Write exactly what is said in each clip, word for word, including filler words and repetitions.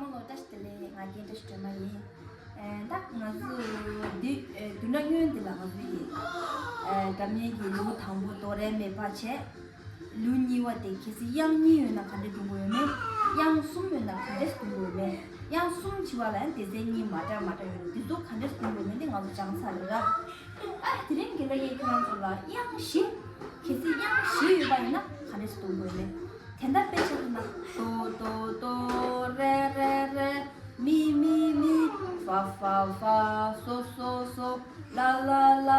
ཁོང་ལོ་བཀྲ་ཤིས་བདེ་ལེགས། ང་རྒན་བཀྲ་ཤིས་སྒྲོལ་མ་ཡིན། ཨེ་ད་ང་ཚོ་འདི་ཨེ་བདུན་ཕྲག་སྔོན་འདི་ལ་ང་ཚོ་ཡི་ཨེ་སྒྲ་སྙན་གྱི་ལེའུ་དང་པོ་དོ་རེ་མེ་ཕ་བྱས། ལེའུ་གཉིས་པ་དེ་གལ་སྲིད་དབྱངས་གཉིས་ཡོད་ན་ག་འདྲས་འདོན་དགོས་ཡོད་མེད། དབྱངས་གསུམ་ཡོད་ན་ག་འདྲས་འདོན་དགོས་ཡོད་མེད། དབྱངས་གསུམ་བྱས་པ་ལ་ཡང་སྡེ་ཚན་གཉིས་མ་འདྲ་མ་འདྲ་ཡོད་རེད། འདི་ཚོ་ག་འདྲས་འདོན་དགོས་ཡོད་མེད་འདི་ང་ཚོ་སྦྱངས་ཚར་རེད་ར། ཨ་དེ་རིང་གི་ལ་ཡི་ཁྱེད་རང་ཚོ་ལ་དབྱངས་བཞི། གལ་སྲིད་དབྱངས་བཞི་ཡོད་པ་ཡིན་ན་ག་འདྲས་སེ་འདོན་དགོས་མེད། དེ་འདྲ་དཔེ་ཆ་ལ་ན་དོ་དོ་དོ་རེ་རེ་རེ། མི་མི་མི། ཧྥ་ཧྥ་ཧྥ། སོ་སོ་སོ། ལ་ལ་ལ།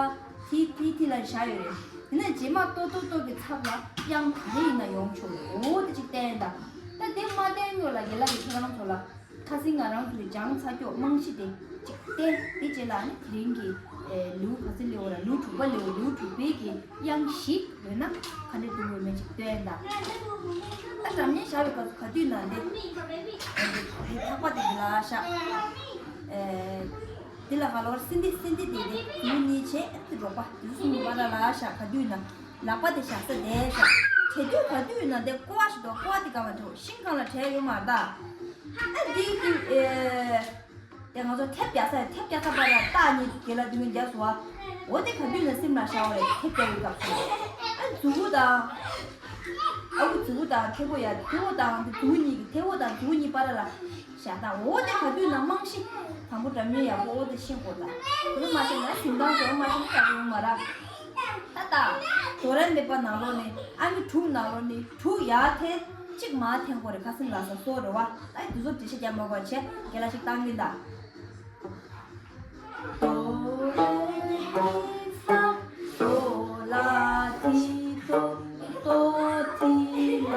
ཐི་ཐི་ཐི་ལ་བཞག་ཡོད་རེད། དེ་ནས་རྗེས་མ་ཏོ་ཏོ་ཏོ་གི་ཚབ་ལ་དབྱངས་ག་རེ་ཡིན་ན་ཡོང་ཆོག་འོ་དེ་ཅིག་བསྟན་དང་། ད་དེ་མ་བསྟན་ཡོད་ལ་རྒན་ལགས་ཀྱིས་ཁྱེད་རང་ཚོ་ལ། ཁ་སང་ང་རང་ཚོ་ལས་སྦྱངས་ཚར་ཀྱོག་རྨང་གཞི་དེ་གཅིག་བསྟན། དེ་རྗེས་ལ་ནི་དེ་རིང་གི་ལེའུ་ག་ཚོད་ལེའུ་ར། ལེའུ་དྲུག་པ་ལེའུ། ལེའུ་དྲུག་པའི་གི་དབྱངས་བཞི་ཡོད་ན་ག་འདྲས་འདོན་དགོས་མེད་ཅིག་སྟོན་དང་། ད་སྒྲ་སྙན་བཞག་པའི་སྐབས་སུ་ག་དུས་ན་འདི་འདི་ཐག་པ་དེ་འདི་ལ་བཞག་འདི་ལ་ག་ལོར་སིན་དི་སིན་དི་དེ་དེ་མཛུབ་མོ་གཉིས་བྱས། འདི་རོགས་པ་འདི་གསུམ་གྱི་བར་ལ་བཞག་ག་དུས་ན། ལག་པ་དེ་བཞག་ས་དེ་བཞག་བྱེད་དུས་ག་དུས་ན་དེ་ཀོ་བ་ཞིག་འདུག་ཀོ་བ་དེ་གང་ལ་བྲེའོ། ཤིང་གང་ལ་བྲེ་ཡོད་མ་རེད་ད། ཨ་འདི་འདི་ཨེ། དེ་ང་ཚོ་ཐེབས་རྒྱག་ས་ཐེབས་རྒྱག་ས་པ་ར་རྟགས་གཉིས་དེ་ལ་འདི་མོ་རྒྱག་སོ། འོ་དེ་ག་དུས་ན་སེམས་ལ་ཤར་བ་རེད། ཐེབས་རྒྱག་ཡོད་སྐབས་སུ། ཨ་མཛུབ་གུ་དང་། ཨ་ཁུ་མཛུབ་གུ་དང་མཐེ་བོ་ཡ། མཐེ་བོ་དང་འདི་མཛུབ་གུ་གཉིས་ཀྱི། མཐེ་བོ་དང་མཛུབ་གུ་གཉིས་པ་ར་ལ། བཞག་དང་། འོ་དེ་ག་དུས་ན་རྨང་གཞི་དང་པོ་འདྲ་མིན་ཡག་པོ་འོ་དེ་ཤེས་དགོས་ད། དེ་མ་ཤེས་ན་གཟིམ་ཐང་དུ་མ་ཤེས་ན་ཡོང་མ་ར། ད་ད། དོ་རེ་མེ་ཕ་ནང་ལོགས་ནས་ཨ་ནི་དྲུག་ནང་ལོགས་ནས་དྲུག་ཡར་འཐེན། གཅིག་མར་འཐེན་དགོས་རེད། ཁ་སང་ལ་ས་སོ་རེད་བ། ད་དེ་ཚོ་འགྲེལ་བཤད་རྒྱག་མ་དགོས་བྱས་རྒན་ལགས་ཤིག་བཏང་གིན་ད། དོ་རེ་མེ་ཕ། དོ་ལ་ཏི་དོ། དོ་ཏི་ལ་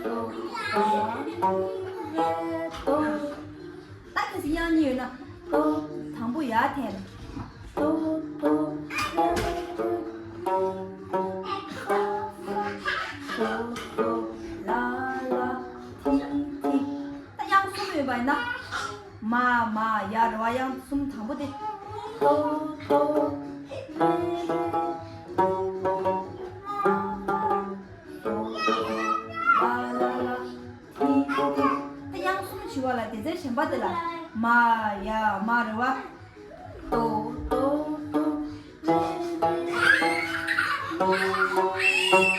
དོ། ད་ཏི་རེ་དོ། ད་གལ་སྲིད་དབྱངས་གཉིས་ཡོད་ན། དོ། དང་པོ་ཡར་འཐེན། དོ་དོ། དོ་དོ། ལ་ལ། ཏི་ཏི། ད་དབྱངས་གསུམ་ཡོད་པ་ཡིན་ན། མ་མ་ཡ་རེད་བ། དབྱངས་གསུམ། དང་པོ་དེ། དོ་དོ། རེ་རེ། ལ་ལ་ལ། ཏི་ཏི། ད་དབྱངས་གསུམ་བྱས་པ་ལ་སྡེ་ཚན་གཞན་པ་དེ་ལ་མ་ཡ་མ་རེད་བ། དོ་དོ་དོ། རེ་རེ།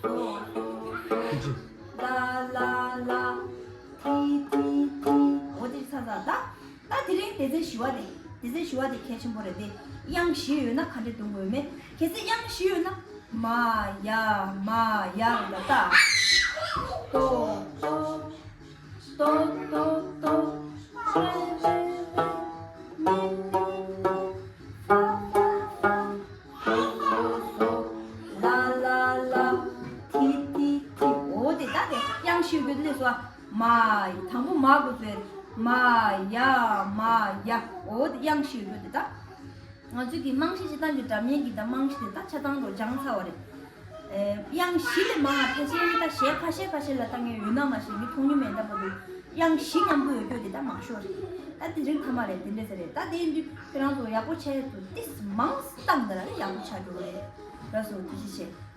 སོ་སོ་སོ། ལ་ལ་ལ། ཏི་ཏི་ཏི། འོ་དེ་ཚ་ཚ་ད། ད་དེ་རིང་སྡེ་ཚན་བཞི་པ་དེ། སྡེ་ཚན་བཞི་པ་དེ་གལ་ཆེན་པོ་རེད་དེ། དབྱངས་བཞི་ཡོད་ན་ག་འདྲས་འདོན་དགོས་མེད། གལ་སྲིད་དབྱངས་བཞི་ཡོད་ན། མ་ཡ་མ་ཡ་རེད་ད། ཏོ་ཏོ། ཏོ་ཏོ་ཏོ། རེ་རེ་རེ། མི་མི་མི། ཧྥ་ཧྥ་ཧྥ། སོ་སོ་སོ། ལ་ལ་ལ། ཏི་ཏི་ཏི། འོ་དེ་ད་དེ་དབྱངས་བཞི་ཡོད་དེ་ལས་སོ། མ། དང་པོ་མ་དགོས་ཚོད། མ་ཡ་མ་ཡ། འོ་དེ་དབྱངས་བཞི་ཡོད་དེ་ད། ང་ཚོས་ཀྱི་རྨང་གཞི་སྤྱིར་བཏང་གི་སྒྲ་སྙན་གྱི་ད་རྨང་གཞི་དེ་ད་ཆ་ཚང་དུ་སྦྱངས་ཚར་བ་རེད། ཨེ། དབྱངས་བཞི་ལས་མང་བ་ཕལ་ཆེར་ད་གཞས་ཁ་ཤས་ཁ་ཤས་ལ་ལྟ་མཁན་ཡོད་ན་མ་ཤེས། མི་མཐོང་མྱོང་མེད་ད་པ་འདུག་དབྱངས་བཞི་མཉམ་པོ་ཡོད་རྒྱུ་དེ་ད་མང་ཤོས་རེད། ད་དེ་རིང་ཐ་མ་རེད། དེ་འདྲས་ཟེར་རེད། ད་དེ་ཡིན་དུས་ཁྱེད་རང་ཚོ་ཡག་པོ་བྱས་ཏེ་ཏིས་མང་བཏང་ད་ལ་ཡག་པོ་ཆགས་འགྲོ་གི་རེད། ལགས་སོ། ཐུགས་རྗེ་ཆེ།